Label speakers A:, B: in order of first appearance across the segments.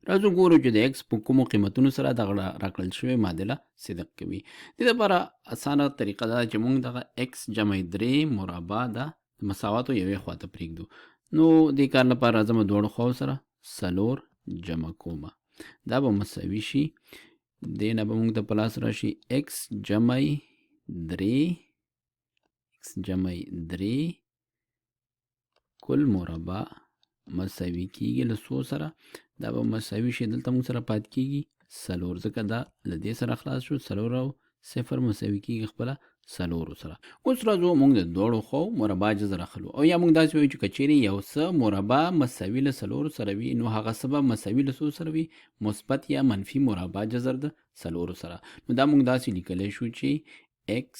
A: راځو ګورو چې د x په کومو قیمتونو سره دغه راکړل شوې معادله صدق کوي. دې لپاره اسانه طریقه دا ده چې موږ دغه x جمع 3 مربع ده د مساواتو یوې خواته پرېږدو. نو دې کار لپاره راځم دواړو خواو سره 4 جمع کومه، دا به مساوي شي، دې نه به موږ ته په لاس راشي x جمع 3، x جمع 3 کل مربع مساوي کیږي له څو سره، دا به مساوي شي دلته موږ سره پات کیږي 4، ځکه دا له دې سره خلاص شو، 4 او 0 مساوي کیږي خپله 4 سره. اوس راځو موږ د دواړو خواو مربع جذر اخلو، او یا موږ داسې وایو چې که چیرې یو څه مربع مساوي له 4 سره وي نو هغه څه به مساوي له څو سره وي، مثبت یا منفي مربع جذر د 4 سره. نو دا موږ داسې لیکلی شو چې x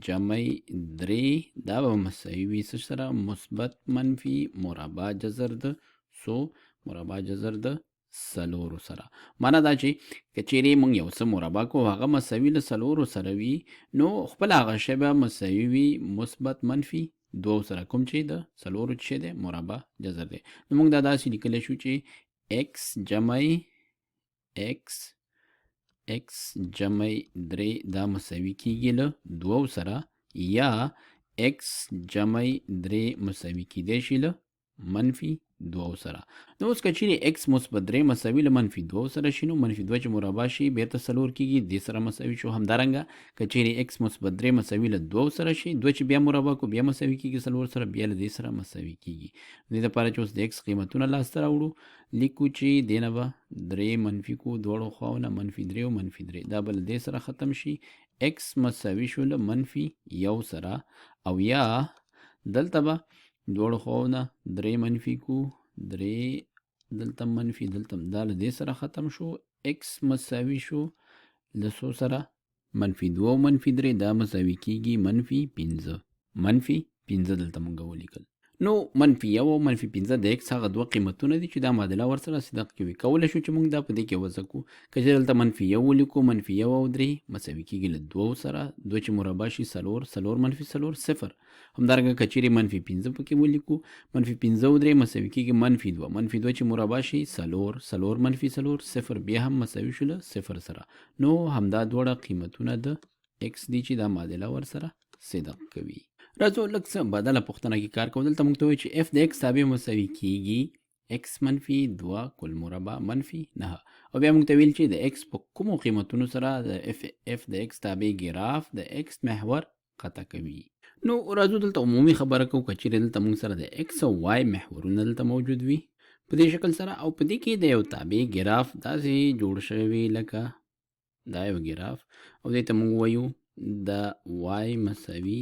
A: جمع 3 دا به مساوي وي څه سره، مثبت منفي مربع جذر د څو، مربع جذر د 4 سره. معنا دا چې که چیرې موږ یو څه مربع کوو هغه مساوي له 4 سره وي نو خپله هغه شی به مساوي وي مثبت منفي 2 سره، کوم چې د 4 چې دی مربع جذر دی. نو موږ دا داسې لیکلی شو چې x جمع x x جمع 3 دا مساوي کیږي له 2 سره، یا x جمع 3 مساوي کیدی شي له منفي 2 سره. نو اوس که چیرې x مثبت 3 مساوي له منفي 2 سره شي نو منفي 2 چې مربع شي بیرته 4 کیږي، دې سره مساوي شو. همدارنګه که چیرې x مثبت 3 مساوي له 2 سره شي، 2 چې بیا مربع کو بیا مساوي کیږي 4 سره، بیا له دې سره مساوي کیږي. دې لپاره چې اوس د x قیمتونه لاسته راوړو لیکو چې دې نه به 3 منفي کو دواړو خواو نه منفي 3 او منفي 3، دا به له دې سره ختم شي، x مساوي شو له منفي 1 سره، او یا دلته به دواړو خواو نه 3 منفي کو، 3 دلته منفي دلته دا له دې سره ختم شو، x مساوي شو له څو سره، منفي 2 او منفي 3، دا مساوي کیږي منفي 5، منفي 5 دلته موږ ولیکل. نو منفي 1 او منفي 5 د x هغه دوه قیمتونه دي چې دا معادله ورسره صدق کوي. کولی شو چې موږ دا په دې کې وضع کړو، که چېرې دلته منفي 1 ولیکو، منفي 1 او 3 مساوي کیږي له 2 سره، 2 چې مربع شي 4، 4 منفي 4 0. همدارنګه که چېرې منفي 5 پکې ولیکو، منفي 5 او 3 مساوي کیږي منفي 2، منفي 2 چې مربع شي 4، 4 منفي 4 0، بیا هم مساوي شو له 0 سره. نو همدا دواړه قیمتونه د x دي چې دا معادله ورسره صدق کوي. راځو لږ څه بدله پوښتنه کې کار کوو. دلته موږ ته وایي چې f د x تابع مساوي کیږي x منفي 2 کل مربع منفي 9، او بیا موږ ته ویل چې د x په کومو قیمتونو سره د f د x تابع ګراف د x محور قطع کوي. نو راځو دلته عمومي خبره کوو، که چیرې دلته موږ سره د x او y محورونه دلته موجود وي په دې شکل سره، او په دې کې د یو تابع ګراف داسې جوړ شوی وي لکه دا یو ګراف، او دې ته موږ وایو د y مساوي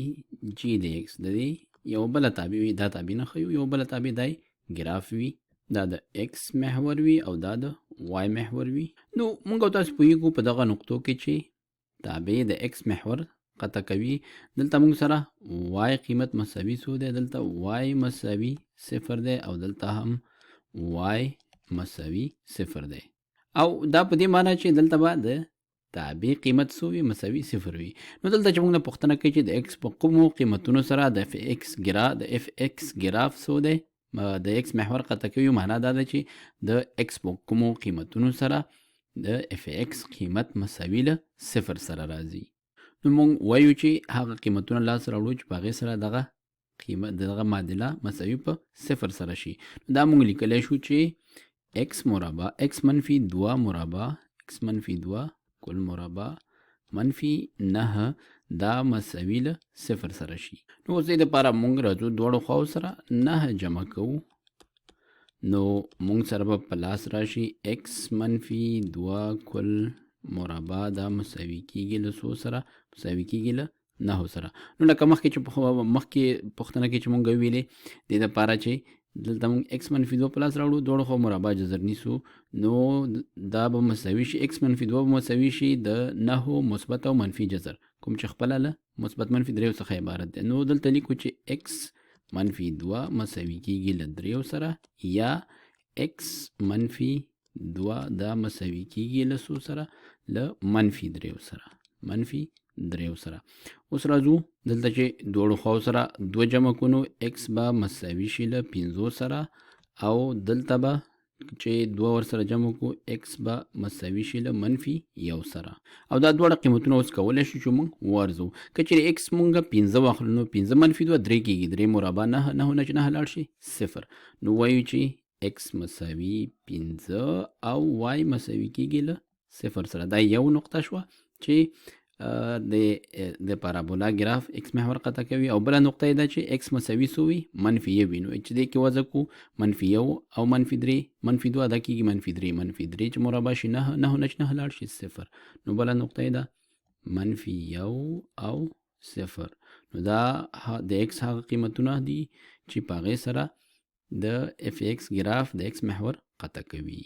A: g د x، د دې یو بله تابع وي، دا تابع نه ښیو، یو بله تابع دی ګراف وي، دا د x محور وي او دا د y محور وي. نو موږ او تاسو پوهیږو په دغه نقطو کې چې تابع د x محور قطع کوي، دلته موږ سره y قیمت مساوي څو دی، دلته y مساوي 0 دی، او دلته هم y مساوي 0 دی، او دا په دې معنی چې دلته به د تابع قیمت څو وي، مساوي 0 وي. نو دلته چې موږ نه پوښتنه کوي چې د x په کومو قیمتونو سره د f x ګراف، د f x ګراف څو دی، د x محور قطع کوي، معنا دا ده چې د x په کومو قیمتونو سره د f x قیمت مساوي له 0 سره راځي. نو موږ وایو چې هغه قیمتونه لاس راوړو چې په هغې سره دغه قیمت دغه معادله مساوي په 0 سره شي. نو دا موږ لیکلی شو چې x مربع x منفي 2 مربع x منفي 2 کل مربع منفي 9 دا مساوي له 0 سره شي. نو اوس دې دپاره موږ راځو دواړو خواو سره 9 جمع کوو، نو موږ سره به په لاس راشي x منفي 2 کل مربع دا مساوي کیږي له څو سره، مساوي کیږي له 9 سره. نو لکه مخکې چې مخکې پوښتنه کې چې موږ ویلې، دې دپاره چې دلته موږ x منفي 2 په لاس راوړو، دواړو خواو مربع جذر نیسو، نو دا به مساوي شي x منفي 2 به مساوي شي د 9 مثبت او منفي جذر، کوم چې خپله له مثبت منفي 3 څخه عبارت دی. نو دلته لیکو چې x منفي 2 مساوي کیږي له 3 سره، یا x منفي 2 دا مساوي کیږي له څو سره، له منفي 3 سره، منفي 3 سره. اوس راځو دلته چې دواړو خواو سره 2 جمع کړو، نو x به مساوي شي له 5 سره، او دلته به چې 2 ورسره جمع کړو، x به مساوي شي له منفي 1 سره. او دا دواړه قیمتونه اوس کولی شو چې موږ وارزو. که چېرې x مونږ 5 واخلو، نو 5 منفي 2 3 کېږي، 3 مربع 9، 9 نه چې 9 لاړ شي 0. نو وایو چې x مساوي 5 او y مساوي کېږي له 0 سره. دا یو نقطه شوه چې د پارابولا ګراف x محور قطع کوي. او بله نقطه یې ده چې x مساوي څو وي؟ منفي 1 وي. نو چې دې کې وضع کړو منفي 1 او منفي 3، منفي 2 دا کېږي منفي 3، منفي 3 چې مربع شي 9، 9 نه چې 9 لاړ شي 0. نو بله نقطه یې ده منفي 1 او 0. نو دا د x هغه قیمتونه دي چې په هغې سره د اف ایکس ګراف د x محور قطع کوي.